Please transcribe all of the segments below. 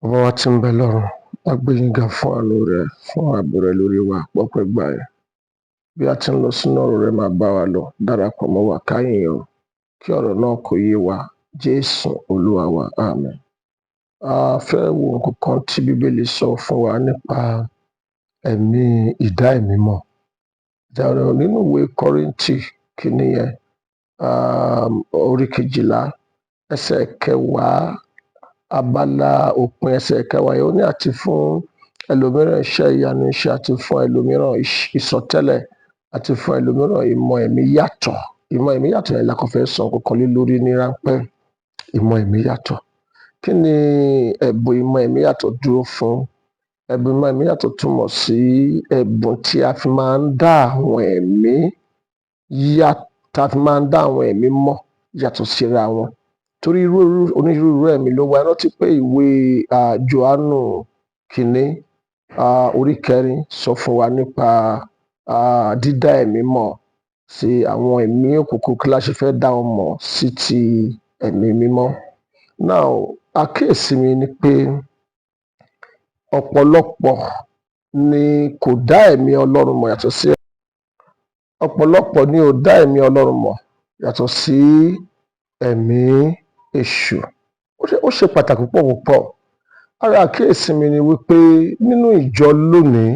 Baba wa tí ń bẹ lọ́run, a gbé yín ga fún àánú rẹ, fún ààbò rẹ lórí wa, gbọ́pẹ́ gbà yín. Bí a ti ń lọ sínú ọ̀rọ̀ rẹ, máa bá wa lọ, darapọ̀ mọ́ wa ká yìn ọ́, kí ọ̀rọ̀ náà kó yé wa. Jésù Olúwa wa, àmín. A fẹ́ wo nǹkan kan tí Bíbélì sọ fún wa nípa ẹ̀mí ìdá ẹ̀mí mọ̀. Nínú ìwé Kọ́ríńtì kìíní yẹn, orí 12, ẹsẹ̀ 10, abala òpin ẹsẹ̀ 10 yẹn, ó ní àti fún ẹlòmíràn iṣẹ́ ìyanu iṣẹ́, àti fún ẹlòmíràn ìsọtẹ́lẹ̀, àti fún ẹlòmíràn ìmọ̀ ẹ̀mí yàtọ̀. Ìmọ̀ ẹ̀mí yàtọ̀ yẹn la kàn fẹ́ sọ nǹkan kan lé lórí ní ráńpẹ́. Ìmọ̀ ẹ̀mí yàtọ̀. Kí ni ẹ̀bùn ìmọ̀ ẹ̀mí yàtọ̀ dúró fún? Ẹ̀bùn ìmọ̀ ẹ̀mí yàtọ̀ túmọ̀ sí ẹ̀bùn tí a fi máa ń dá àwọn ẹ̀mí yá, tá a fi máa ń dá àwọn ẹ̀mí mọ̀ yàtọ̀ síra wọn. Torí irú onírúurú ẹ̀mí ló wà. Ẹ rántí pé ìwé Jòhánù kìíní orí 4 sọ fún wa nípa dídá ẹ̀mí mọ̀ sí àwọn ẹ̀mí òkùnkùn, kí la ṣe fẹ́ dá wọn mọ̀ sí ti ẹ̀mí mímọ́. Now, àkíyèsí mi ni pé ọ̀pọ̀lọpọ̀ ni kò dá ẹ̀mí Ọlọ́run mọ̀ yàtọ̀ sí ọ̀pọ̀lọpọ̀ ni ò dá ẹ̀mí Ọlọ́run mọ̀ yàtọ̀ sí ẹ̀mí èṣù. Ó ṣe pàtàkì púpọ̀ púpọ̀. Ara àkíyèsí mi ni wípé nínú ìjọ lónìí,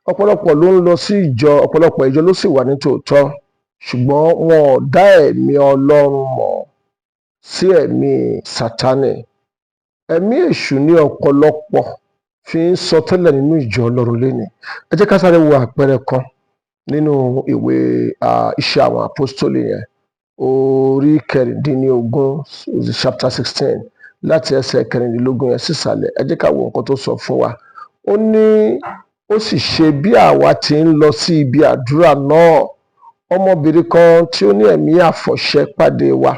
ọ̀pọ̀lọpọ̀ ló ń lọ sí ìjọ, ọ̀pọ̀lọpọ̀ ìjọ ló sì wà ní tòótọ́, ṣùgbọ́n wọn ò dá ẹ̀mí Ọlọ́run mọ̀ sí ẹ̀mí Sátánì. Ẹ̀mí èṣù ní ọ̀pọ̀lọpọ̀ fi ń sọtẹ́lẹ̀ nínú ìjọ Ọlọ́run lénìí. Ẹ jẹ́ ká sáré wo àpẹẹrẹ kan nínú ìwé Iṣẹ́ àwọn Àpọ́stólì yẹn, orí 16, chapter 16, láti ẹsẹ̀ 16 yẹn sísàlẹ̀. Ẹ jẹ́ ká wo nǹkan tó sọ fún wa. Ó ní, ó sì ṣe, bí àwa ti ń lọ sí ibi àdúrà náà, ọmọbìnrin kan tí ó ní ẹ̀mí àfọ̀ṣẹ pàdé wa,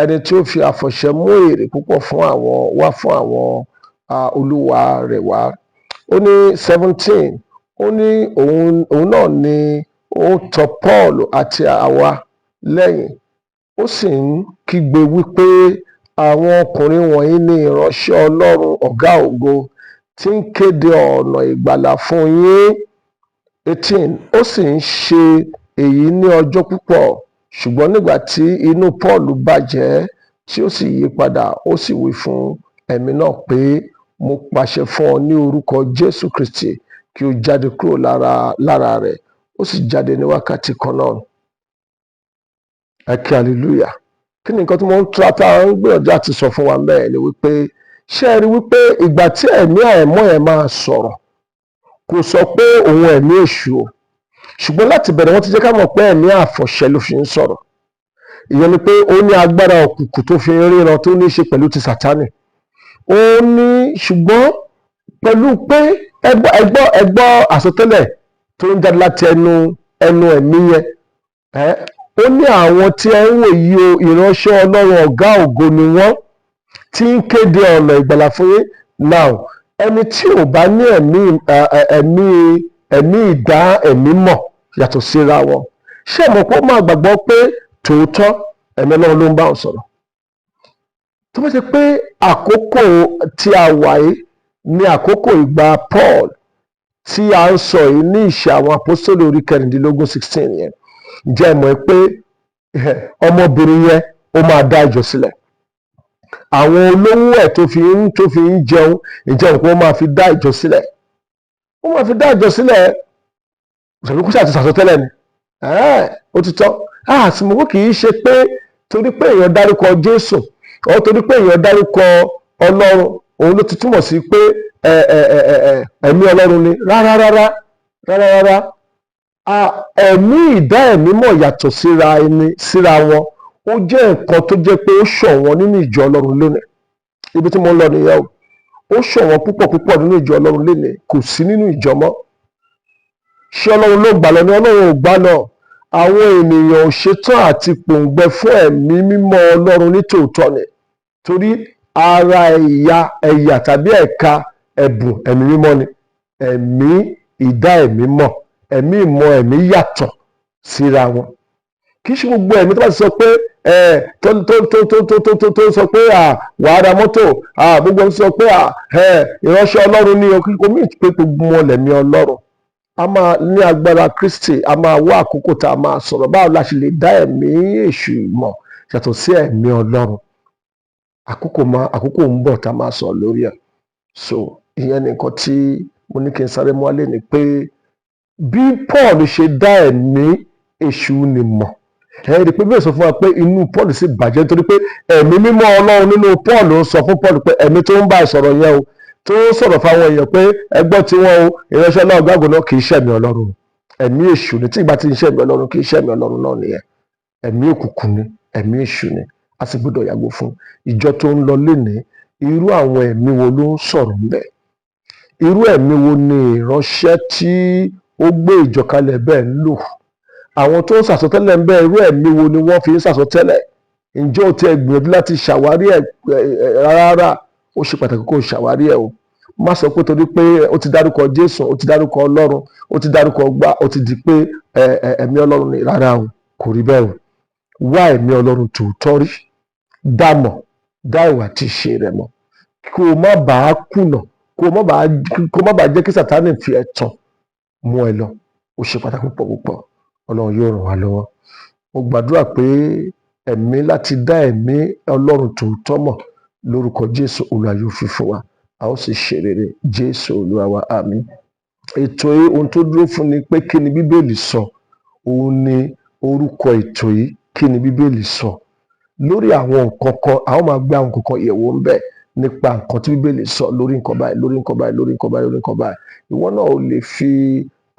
ẹni tí ó fi àfọ̀ṣẹ mú èrè púpọ̀ fún àwọn wá fún àwọn olúwa rẹ̀ wá. Ó ní 17, ó ní òun náà ni ó tọ̀ Paul àti àwa lẹ́yìn, ó sì ń kígbe wípé, "Àwọn ọkùnrin wọ̀nyí ni ìránṣẹ́ Ọlọ́run Ọ̀gá ògo tí ń kéde ọ̀nà ìgbàlà fún yín." 18, ó sì ń ṣe èyí ní ọjọ́ púpọ̀. Ṣùgbọ́n nígbà tí inú Paul bàjẹ́, tí ó sì yí padà, ó sì wí fún ẹ̀mí náà pé, "Mo pàṣẹ fún ọ ní orúkọ Jésù Kristi kí o jáde kúrò lára rẹ̀." Ó sì jáde ní wákàtí kan náà. Ẹ kí hallelujah. Kí ni nǹkan tí mo ń tura tá a ń gbìyànjú àti sọ fún wa bẹ́ẹ̀ ni wípé, ṣé ẹ rí wípé ìgbà tí ẹ̀mí àìmọ́ ẹ̀ máa sọ̀rọ̀, kò sọ pé òun ẹ̀mí èṣù o, ṣùgbọ́n láti bẹ̀rẹ̀, wọ́n ti jẹ́ ká mọ̀ pé ẹ̀mí àfọ̀ṣẹ ló fi ń sọ̀rọ̀. Ìyẹn ni pé ó ní agbára òkùnkùn tó fi ń ríran, tó ní í ṣe pẹ̀lú ti Sátánì. Ó ní, ṣùgbọ́n pẹ̀lú pé ẹgbọ́ ẹgbọ́ ẹgbọ́ àsọtẹ́lẹ̀ tó ń jáde láti ẹnu ẹ̀mí yẹn, ó ní àwọn tí ẹ ń wò yìí o, ìránṣẹ́ Ọlọ́run Ọ̀gá ògo ni wọ́n tí ń kéde ọ̀nà ìgbàlà fún yín. Now, ẹni tí ò bá ní ẹ̀mí ìdá ẹ̀mí mọ̀ yàtọ̀ síra wọn, ṣé ẹ mọ̀ pé ó máa gbàgbọ́ pé tòótọ́ ẹ̀mí Ọlọ́run ló ń bá òun sọ̀rọ̀? Tó bá ṣe pé àkókò tí a wà yìí ní àkókò ìgbà Paul tí a ń sọ yìí ní Ìṣe àwọn Àpọ́sítélì orí 16, 16 yẹn, ǹjẹ́ ẹ mọ̀ pé ọmọbìnrin yẹn, ó máa dá ìjọ sílẹ̀? Àwọn olówó ẹ̀ tó fi ń jẹun, ǹjẹ́ ẹ mọ̀ pé ó máa fi dá ìjọ sílẹ̀? Ó máa fi dá ìjọ sílẹ̀. Tàbí kó ṣàti sàsọtẹ́lẹ̀ ni ó ti tọ́. Àti mọ̀ pé kì í ṣe pé torí pé èèyàn dárúkọ Jésù ọ, torí pé èèyàn dárúkọ Ọlọ́run, òun ló ti túmọ̀ sí pé ẹ ẹ ẹ ẹ ẹ̀mí Ọlọ́run ni. Rárá, rárá, rárá, rárá. Ẹ̀mí ìdá ẹ̀mí mọ̀ yàtọ̀ síra ẹni síra wọn, ó jẹ́ nǹkan tó jẹ́ pé ó ṣọ̀wọ́n nínú ìjọ Ọlọ́run lónìí. Ibi tí mo ń lọ nìyẹn o. Ó ṣọ̀wọ́n púpọ̀ púpọ̀ nínú ìjọ Ọlọ́run lónìí. Kò sí nínú ìjọ mọ́. Ṣé Ọlọ́run ló gbà lọ ni? Ọlọ́run ò gbà lọ. Àwọn ènìyàn ò ṣetán àti pòǹgbẹ fún ẹ̀mí mímọ́ Ọlọ́run ní tòótọ́ ni, torí ara ẹ̀yà tàbí ẹ̀ka ẹ̀bùn ẹ̀mí mímọ́ ni ẹ̀mí ìdá ẹ̀mí mọ̀, ẹ̀mí ìmọ̀ ẹ̀mí yàtọ̀ síra wọn. Kì í ṣe gbogbo ẹ̀mí tó bá ti sọ pé Ẹ tó tó tó tó tó tó tó tó sọ pé à wàá ra mọ́tò à, gbogbo ń sọ pé à ẹ ìránṣẹ́ Ọlọ́run ní o mí pé gbogbo wọn lẹ̀mí Ọlọ́run. A máa ní agbára Kristi, a máa wá àkókò tá a máa sọ̀rọ̀ báwo la ṣe lè dá ẹ̀mí èṣù mọ̀ yàtọ̀ sí ẹ̀mí Ọlọ́run. Àkókò ń bọ̀ tá a máa sọ̀rọ̀ lórí ẹ̀. So ìyẹn ni nǹkan tí mo ní kí n sáré mú wálé, ni pé bí Paul ṣe dá ẹ̀mí èṣù ni mọ̀. Ẹ rí i pé bí ó sọ fún wa pé inú Paul sì bàjẹ́ nítorí pé ẹ̀mí mímọ́ Ọlọ́run nínú Paul ń sọ fún Paul pé ẹ̀mí tó ń bá ìsọ̀rọ̀ yẹn o, tó ń sọ̀rọ̀ fáwọn èèyàn pé ẹgbọ́n tí wọ́n o, ìránṣẹ́ náà gbàgbọ́ náà, kì í ṣẹ̀mí Ọlọ́run, ẹ̀mí èṣù ni. Tí ìgbà tí ń ṣẹ̀mí Ọlọ́run, kì í ṣẹ̀mí Ọlọ́run náà nìyẹn, ẹ̀mí òkùnkùn ni, ẹ̀mí èṣù ni. A sì gbọ́dọ̀ yàgò fún. Ìjọ tó ń lọ lénìí, irú àwọn ẹ̀mí wo ló ń sọ̀rọ̀ ńbẹ̀? Irú ẹ̀mí wo ni ìránṣẹ́ tí ó gbé ìjọ kalẹ̀ bẹ́ẹ̀ ń lò? Àwọn tó ń sàsọtẹ́lẹ̀ ń bẹ́ẹ̀, irú ẹ̀mí wo ni wọ́n fi ń sàsọtẹ́lẹ̀? Ǹjẹ́ o ti ẹ̀ gbìyànjú láti ṣàwárí ẹ̀ rárá? Ó ṣe pàtàkì kó o ṣàwárí ẹ̀ o. Má sọ pé torí pé ó ti dárúkọ Jésù, ó ti dárúkọ Ọlọ́run, ó ti dárúkọ gbá, ó ti di pé ẹ̀mí Ọlọ́run ni. Rárá o, kò rí bẹ́ẹ̀ o. Wá ẹ̀mí Ọlọ́run tòótọ́ rí, dá mọ̀, dá ìwà tí ìṣe rẹ̀ mọ̀, kó o má bàa kùnà, kó o má bàa jẹ́ kí Sátánì fi ẹ̀tàn mú ẹ lọ. Ó ṣe pàtàkì púpọ̀ púpọ̀. Ọlọ́run yóò ràn wá lọ́wọ́. Mo gbàdúrà pé ẹ̀mí láti dá ẹ̀mí Ọlọ́run tòótọ́ mọ̀, lórúkọ Jésù, Olúwa yóò fi fún wa, a ó sì ṣe rere. Jésù Olúwa wa, àmín. Ètò yìí, ohun tó dúró fún ni pé kí ni Bíbélì sọ. Òun ni orúkọ ètò yìí, Kí ni Bíbélì sọ lórí àwọn nǹkan kan. A ó máa gbé àwọn nǹkan kan yẹ̀wò ń bẹ̀ nípa nǹkan tí Bíbélì sọ lórí nǹkan báyìí, lórí nǹkan báyìí, lórí nǹkan báyìí, lórí nǹkan báyìí. Ìwọ náà ò lè fi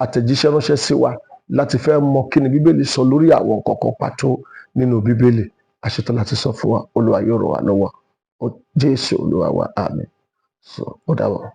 àtẹ̀jíṣẹ́ ránṣẹ́ sí wa láti fẹ́ mọ kí ni Bíbélì sọ lórí àwọn nǹkan kan pàtó nínú Bíbélì. A ṣetán láti sọ fún wa. Olúwa yóò ràn wá lọ́wọ́. Jésù Olúwa wa, àmín. So ó dàbọ̀.